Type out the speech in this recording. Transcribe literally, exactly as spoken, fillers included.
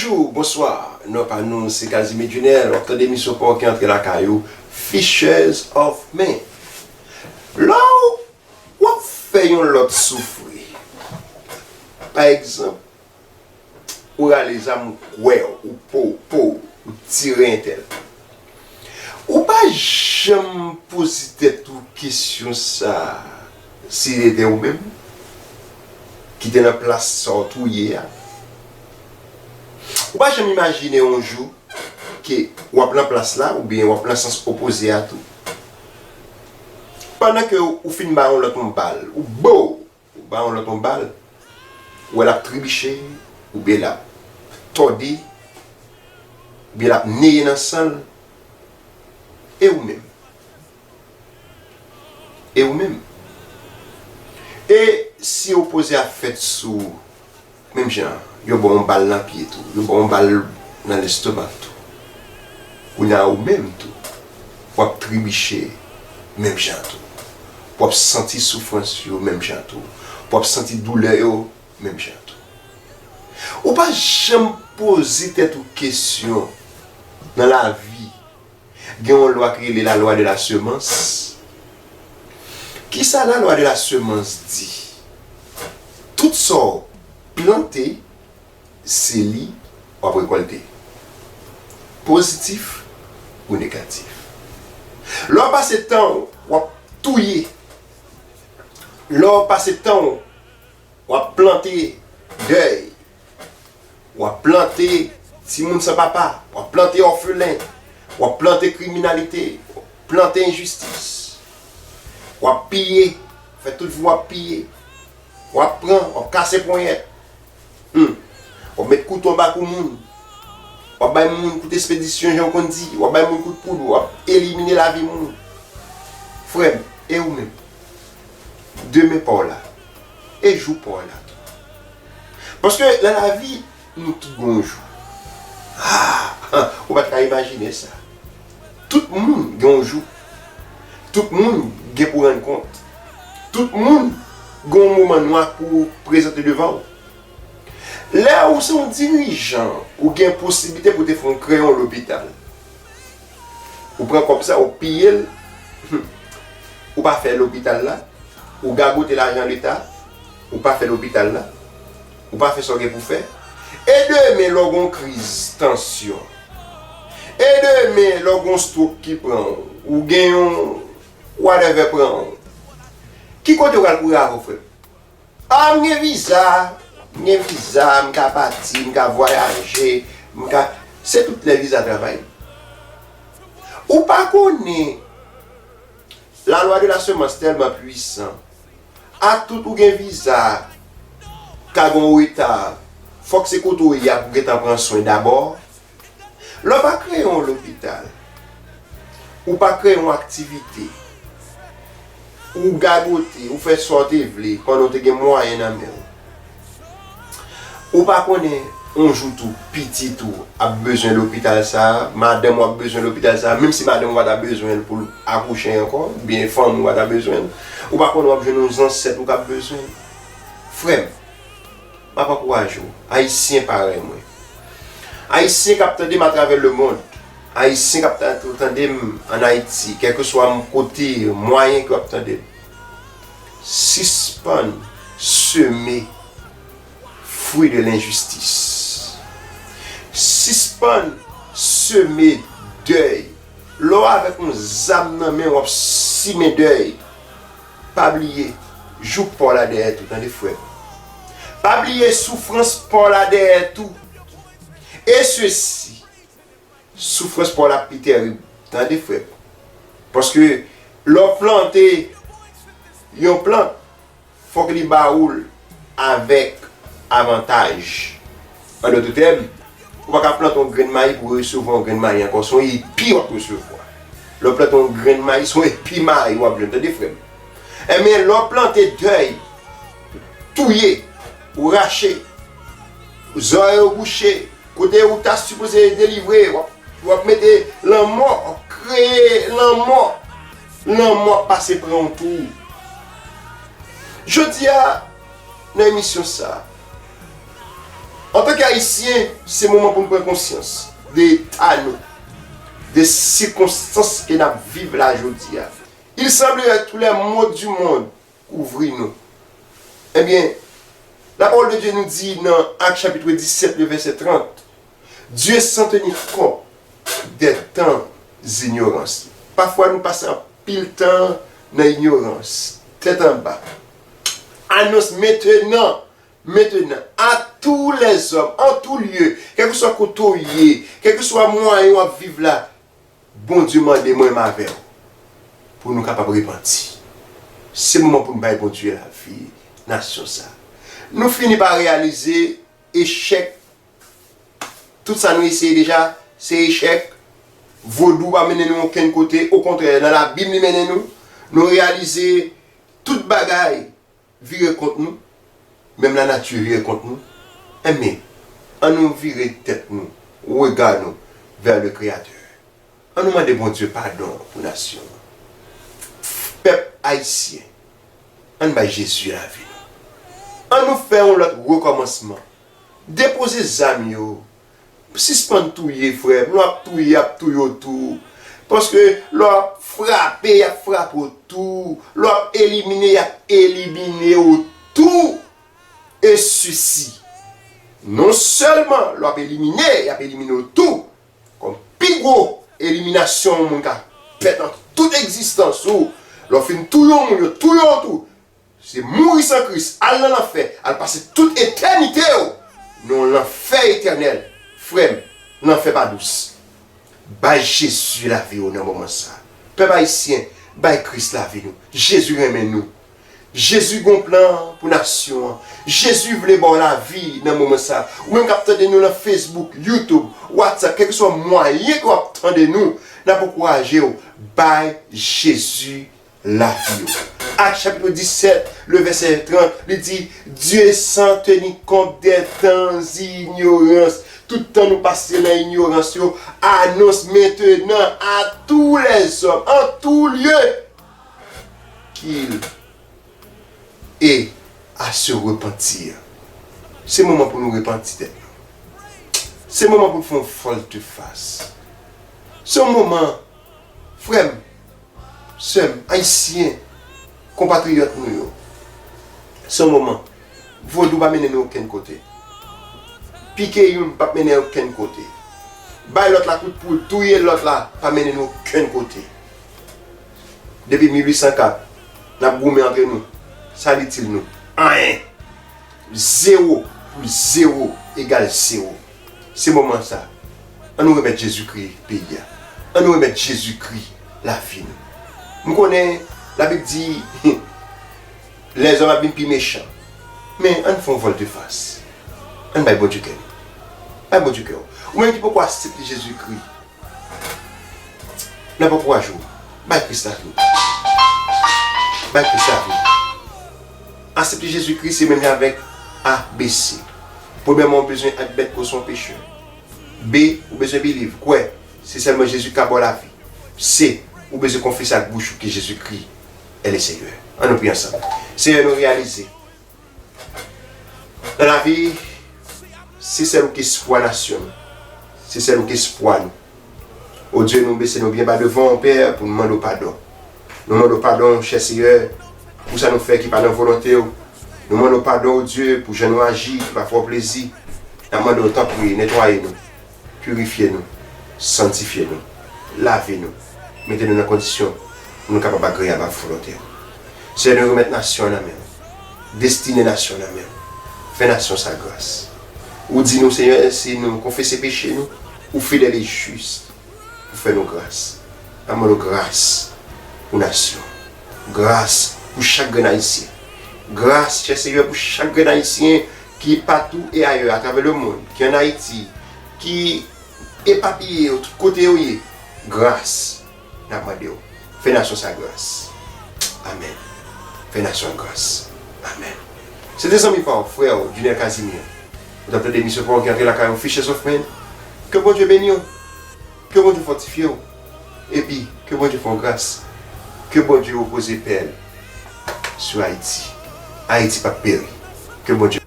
Bonjou, bonswa. Non pa nou, se Casimir Junel. W ap tande emisyon pa w ki antre lakay ou, Fishers of Men. Lè w ap fè yon lòt soufri, pa egzanp, ou rale zam, ou kwè, ou po, po, ou tire entèl. Ou pa janm poze tèt ou kesyon sa a, si li te ou menm ki te nan plas sa w touye a? Ou pa janm imajine yon jou ke w ap nan plas la, oubyen w ap nan sans opoze a tou? Pandan ke ou fin ba yon lòt yon bal, ou bo! Ou ba yon lòt yon bal, ou wè l ap tribiche, oubyen l ap tòde, oubyen l ap neye nan san l, e ou menm? E ou menm? E si opoze a fèt sou ou, menm jan, yo ba w yon bal nan pye tou, yo ba w yon bal nan lestomak tou. Kounye a ou menm tou, w ap tribiche menm jan tou. W ap santi soufrans yo menm jan tou. W ap santi doulè yo menm jan tou. Ou pa janm poze tèt ou kesyon nan lavi. Gen yon lwa ki rele la loi de la semence. Kisa la loi de la semence di? Tout sa w plante, se li w ap rekòlte. Pozitif ou negatif. Lè w pase tan w ap touye, lè w pase tan w ap plante dèy, w ap plante timoun san papa, w ap plante òfelen, w ap plante kriminalite, w ap plante enjistis, w ap piye, fè tout vi w ap piye, w ap pran, w ap kase ponyèt. Hmm. W ap met kouto anba kou moun. W ap bay moun kout espedisyon, jan w konn di. W ap bay moun kout poud. W ap elimine lavi moun. Frè m, e ou menm? Demen pa w la. E jou pa w la tou. Paske nan lavi, nou tout gen yon jou. Ah, ou pa t ka imajine sa. Tout moun gen yon jou. Tout moun gen pou rann kont. Tout moun gen yon moman nwa pou prezante devan w. Lè ou se yon dirijan, ou gen posiblite pou te fè yon kreyon lopital. Ou pran kòb sa, ou piye l, ou pa fè lopital la, ou gagote lajan leta, ou pa fè lopital la, ou pa fè sa w gen pou fè. E demen, lè w gen yon kriz tansyon, e demen, lè w gen yon stroke ki pran w, ou gen yon whatever pran w, ki kote w pral kouri avè w, frè m? Ah, m gen viza, m gen viza, m ka pati, m ka vwayaje, m ka, se tout lè viza travay. Ou pa konnen, la loi de la semence tèlman pwisan. A tout ou gen viza, ka gen yon reta, fòk se kote w ye a pou gentan pran swen dabò. Lè w pa kreye yon lopital, ou pa kreye yon aktivite, ou gagote, ou fè sa w te vle pandan w te gen mwayen nan men w. Ou pa konnen yon jou tou pitit ou ap bezwen lopital sa a, madanm ou ap bezwen lopital sa a, menm si madanm ou pa ta bezwen l pou l akouche ankò, oubyen fanmi ou pa ta bezwen l, ou pa konnen w ap jwenn yon zansèt ou k ap bezwen l. Frè m, m ap ankouraje w, Ayisyen parèy mwen. Ayisyen k ap tande m atravè lemonn, Ayisyen k ap ta-, tande m ann Ayiti, kèlkeswa m kote, mwayen ke w ap tande m, sispann seme fwi de lenjistis. Sispann seme dèy. Lè w avèk yon zam nan men w, w ap simen dèy. Pa bliye, jou pa w la dèyè tou, tande frè m. Pa bliye soufrans pa w la dèyè tou. E sesi, soufrans pa w la pi tèrib, tande frè m. Paske lè w plante yon plant, fòk li ba ou l avèk avantaj. An dòt tèm, ou pa ka plante yon grenn mayi pou resevwa yon grenn mayi ankò. Se yon epi w ap resevwa. Lè w plante yon grenn mayi, se yon epi mayi w ap jwenn. Tande, frè m. Enben, lè w plante dèy, touye, ou rache, zòrèy ou bouche, kote ou ta sipoze delivre, w ap, w ap mete lanmò, w ap kreye lanmò. Lanmò ap pase pran w tou. Jodi a, nan emisyon sa, Antanke Ayisyen, se moman pou n pran konsyans de eta nou, de sikonstans ke n ap viv la jodi a. Il semblerait que tous les maux du monde couvrent nous. Ebyen, la parole de Dieu nous dit dans Actes chapitre dix-sept, le verset trente, Dieu sans tenir compte des temps d'ignorance. Pafwa nou pase anpil tan nan inyorans, tèt anba. Annonce maintenant, maintenant, à tous les hommes, en tout lieu, kèlkeswa kote w ye, kèlkeswa mwayen w ap viv la, Bondye mande mwen m avè w pou nou kapab repanti. Se moman pou nou bay Bondye lavi nasyon sa. Nou fini pa reyalize echèk. Tout sa nou eseye deja, se echèk. Vodou pa mennen nou okenn kote. Okontrè, nan Labib li mennen nou. Nou reyalize tout bagay vire kont nou, menm lanati vire kont nou, enben, ann nou vire tèt nou, rega nou vè le Kreyatè. Ann nou mande Bondye padon pou nasyon an. Pèp ayisyen, ann bay Jezi lavi nou. Ann nou fè yon lòt rekòmansman. Depoze zam yo. Sispann touye frè m. Lè w ap touye, y ap touye w tou. Paske lè w ap frape, y ap frape w tou. Lè w ap elimine, y ap elimine w tou. E sisi, non sèlman lè w ap elimine, y ap elimine w tou. Kòm pi gwo eliminasyon yon moun ka fèt nan tout egzistans ou, lè w fin touye yon moun, yo touye w tou. Se mouri san Kris, al nan lanfè, al pase tout etènite w nan yon lanfè etènèl. Frè m, lanfè pa dous. Bay Jezi lavi w nan moman sa. Pèp ayisyen, bay Kris lavi nou. Jezi renmen nou. Jezi gon plan pou nasyon an. Jezi vle ba w lavi nan moman sa. Ou menm k ap tande nou nan Facebook, YouTube, WhatsApp, kèlkeswa mwayen ke w ap tande nou, n ap ankouraje w. Bay Jezi lavi w. Ak chapit disèt, le vèsè trant, li di, Dieu sans tenir compte des temps d'ignorance. Tout tan nou pase nan inyorans yo, annonce maintenant à tous les hommes, en tout lieu, qu'il est à se repentir. Se moman pou nou repanti tèt nou. Se moman pou nou fè yon volte-face. Se yon moman, frè m, sè m, ayisyen, konpatriyòt nou yo, se yon moman. Vodou pa mennen nou okenn kote. Pike youn p ap mennen okenn kote. Bay lòt la kout poul, touye lòt la, pa mennen nou okenn kote. Depi mil uit san kat, n ap goumen antre nou. Sa l itil nou? Anyen. Zewo pou zewo egal zewo. Se moman sa. Ann nou remèt Jezikri peyi a. Ann nou remèt Jezikri lavi nou. M konnen Labib di, lèzòm ap vin pi mechan. Men ann fè yon volte-face. Ann bay Bondye kè nou. Bay Bondye kè w. Ou menm ki poko aksepte Jezikri, n ap ankouraje w. Bay Kris lavi w. Bay Kris lavi w. Aksepte Jezikri se menm jan avèk A B C. Premyèman, ou bezwen admèt ke w se yon pechè. B, ou bezwen believe, kwè. Se sèlman Jezi ki ka ba w lavi. C, ou bezwen konfese ak bouch ou ke Jezikri est le Seigneur. Ann nou priye ansanm. Senyè, nou reyalize nan lavi, se sèl ou ki espwa nasyon nou. Se sèl ou ki espwa nou. O Dye, nou bese nou byen ba devan w, Pè, pou nou mande w padon. Nou mande w padon, chè Seyè, pou sa nou fè ki pa nan volonte w. Nou mande w padon, o Dye, pou jan nou aji ki pa fè w plezi. N ap mande w, tanpri, netwaye nou, pirifye nou, sanntifye nou, lave nou, mete nou nan kondisyon pou nou kapab agreyab ak volonte w. Seyè, nou remèt nasyon an nan men w. Destine nasyon an nan men w. Fè nasyon sa gras. Ou di nou, Seyè, si nou konfese peche nou, ou fidèl e jis pou fè nou gras. N ap mande w gras pou nasyon. Gras pou chak grenn Ayisyen. Gras, chè Seyè, pou chak grenn Ayisyen ki patou e ayè atravè lemonn, ki ann Ayiti, ki epapiye yo tout kote yo ye. Gras. N ap mande w, fè nasyon sa gras. Amèn. Fè nasyon an gras. Amèn. Se te zanmi pa w, frè w, Junel Casimir. Ou t ap tande emisyon pa w ki antre lakay ou, Fishes of Men. Ke Bondye beni w. Ke Bondye fòtifye w. Epi, ke Bondye fè w gras. Ke Bondye repoze pèl sou Ayiti. Ayiti p ap peri. Ke Bondye